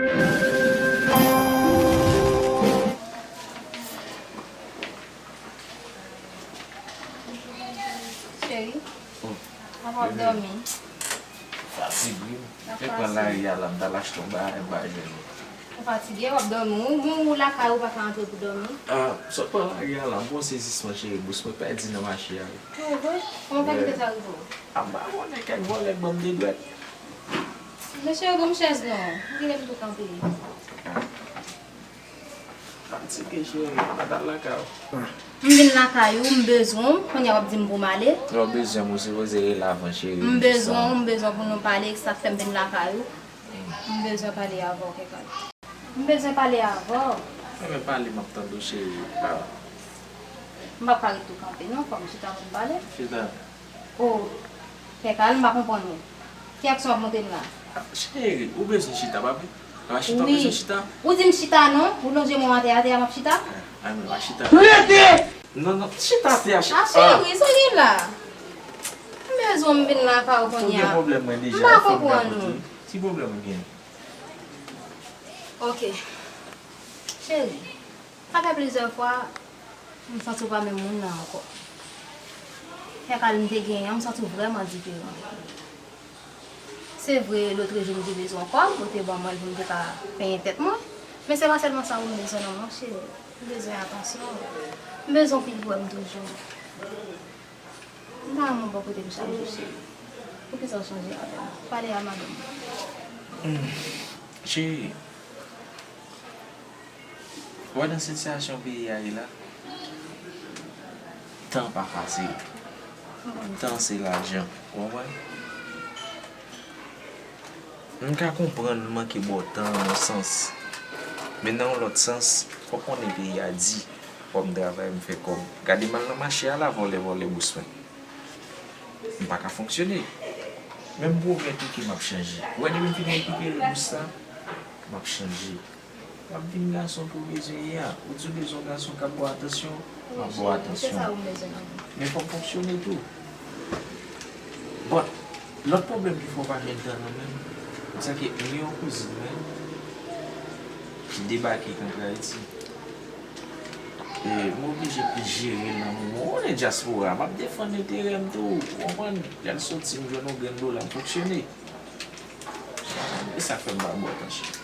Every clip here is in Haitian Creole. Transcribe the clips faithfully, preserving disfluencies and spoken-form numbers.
Cheri, apa w ap dòmi? Fatig wi. M te pran lari a la, m t al achte yon bagay, m pa jwenn li. Ou fatige, w ap dòmi. Ou, ou, ou lakay ou pa ka antre pou dòmi? Ah, m sot pran lari a la, m pran sezisman cheri, bous mwen pèdi nan mache a wi. Oh, vre? Kòman w fè kite sa rive w? Ah, m pa konnen, kèk vòlè k ban m de dwèt. Men cheri, ban m chèz non. Ou kite m tou kanpe. Ah. Fatige cheri, m pa t al lakay ou. M vin lakay ou, m bezwen w, kounye a w ap di m pou m ale. Lè w bezwen m, ou sipoze rele avan cheri. M bezwen w, m bezwen pou nou pale, e sa k fè m vin lakay ou. M bezwen pale avè w, Kèkal. M bezwen pale avè w. Enben pale, m ap tande w cheri. Ah. M p ap ka ret tou kanpe non, fò m chita pou m pale. Chita. Oh, Kèkal, m pa konprann ou. Ki aksyon w ap montre m la? Ah, cheri, ou bezwen chita, pa vre? Pa chita, ou bezwen chita? Ou di m chita non, ou lonje men w atè, atè a m ap chita? Ah, ah, men pa chita. Rete! Non, non, chita atè a, cheri. Ah, cheri, sa w gen la? M bezwen m vin lakay ou kounye a. Ou gen pwoblèm mwen deja, fò m konprann ou. Ki pwoblèm ou gen? Ok. Cheri, sa fè plizyè fwa, m santi w pa menm moun nan ankò. Kèk al m te genyen an, m santi w vrèman diferan. Se vre, lotrejou m te bezwen kòb, ou te ban mwen l pou m te ka penyen tèt mwen. Men se pa sèlman sa ou m bezwen nan mwen, cheri. M bezwen atansyon. M bezwen w pi pre m toujou. M ta renmen w bò kote m chak jou, cheri. Poukisa w chanje avè m? Pale a madanm ou. Hmm. Cheri, ou wè nan sitiyasyon peyi a ye la, tan pa fasil. Tan se lajan. Ou konprann? M ka konprann m manke ba w tan nan yon sans. Men nan yon lòt sans, fò w konnen peyi a di. Fò m travay, m fè kòb. Gade m al nan mache a la, vòlè, vòlè bous mwen. M pa ka fonksyone. Men m pwomèt ou ke m ap chanje. Ou wè depi m fin rekipere bous la, m ap chanje. M ap vin gason ke w bezwen ye a. Ou di w bezwen yon gason k ap ba w atansyon, m ap ba w atansyon. Men fò m fonksyone tou. Bon, lòt pwoblèm ki fè w pa jwenn tan nan men m, se ke m gen yon kouzin mwen ki debake k antre Ayiti. E, m oblije plis jere l nan moman. Ou konnen dyaspora, m ap defann enterè m tou, ou konprann? Lè l soti, m jwenn yon grenn dola, m fonksyone. E sa k fè m pa ba w tan, cheri.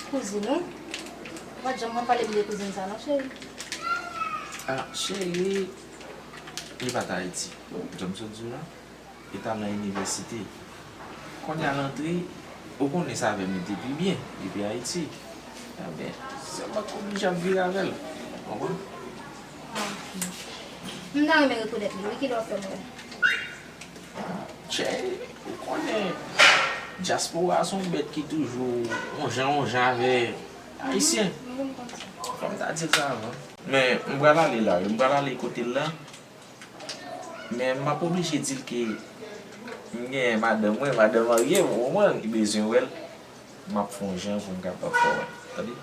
Kouzin ou? Ou pa t janm konn pale m de kouzin sa non, cheri. Ah, cheri, li pa t Ayiti. Jan m sot di w la, li t al nan inivèsite. Kounye a l antre, ou konnen sa avè m li te pi byen depi Ayiti. Enben, se mwen k oblije ap viv avè l. Konprann? Ah, ok. M ta renmen rekonèt li, wi, kilè w ap fè m wè? Cheri, ou konnen, dyaspora se yon bèt ki toujou on jan, on jan avè Ayisyen. Fò m ta di l sa avan. Men, m pral ale la, wi, m pral ale kote l la. Men, m ap oblije di l ke m gen madanm mwen, madanm marye m, ou konprann, li bezwen wè l. M ap fè yon jan pou m kapab fè w wè. Tande?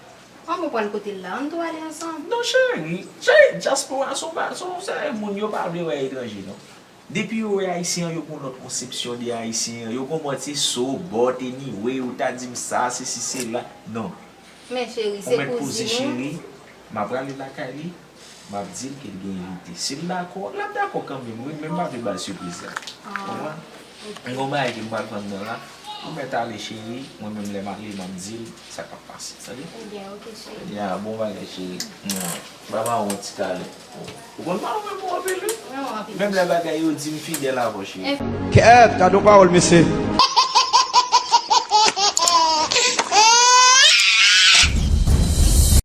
An, mwen pral kote l la, ann tou ale ansanm. Non, cheri, cheri, dyaspora se yon ba-, se yon, se moun yo pa vle wè etranje, non. Depi yo wè Ayisyen an, yo gen yon lòt konsepsyon de Ayisyen an. Yo kòmanse so, but, anyway, ou ta di m sa, sesi, sela. Non. Men cheri, se kouzin ou. Ou mèt poze cheri, m ap prale lakay li, m ap di l ke l gen envite. Si l dakò, l ap dakò kanmenm, wi, men m pa vle ba l sipriz la. Ah, konprann? Ok. M gen yon bagay ke m pral fè anndan la. Ou mèt ale cheri, mwen menm lè m ale, m ap di l sa k ap pase. Tande? Ebyen, ok, cheri. Ya, bon bagay, cheri. Ba mawon ti talè. Ou konn mawon renmen w anpil, wi. Mwen renmen w anpil. Menm lè bagay yo di m fidèl avè w, cheri. Kèt, gade yon pawòl, mesye.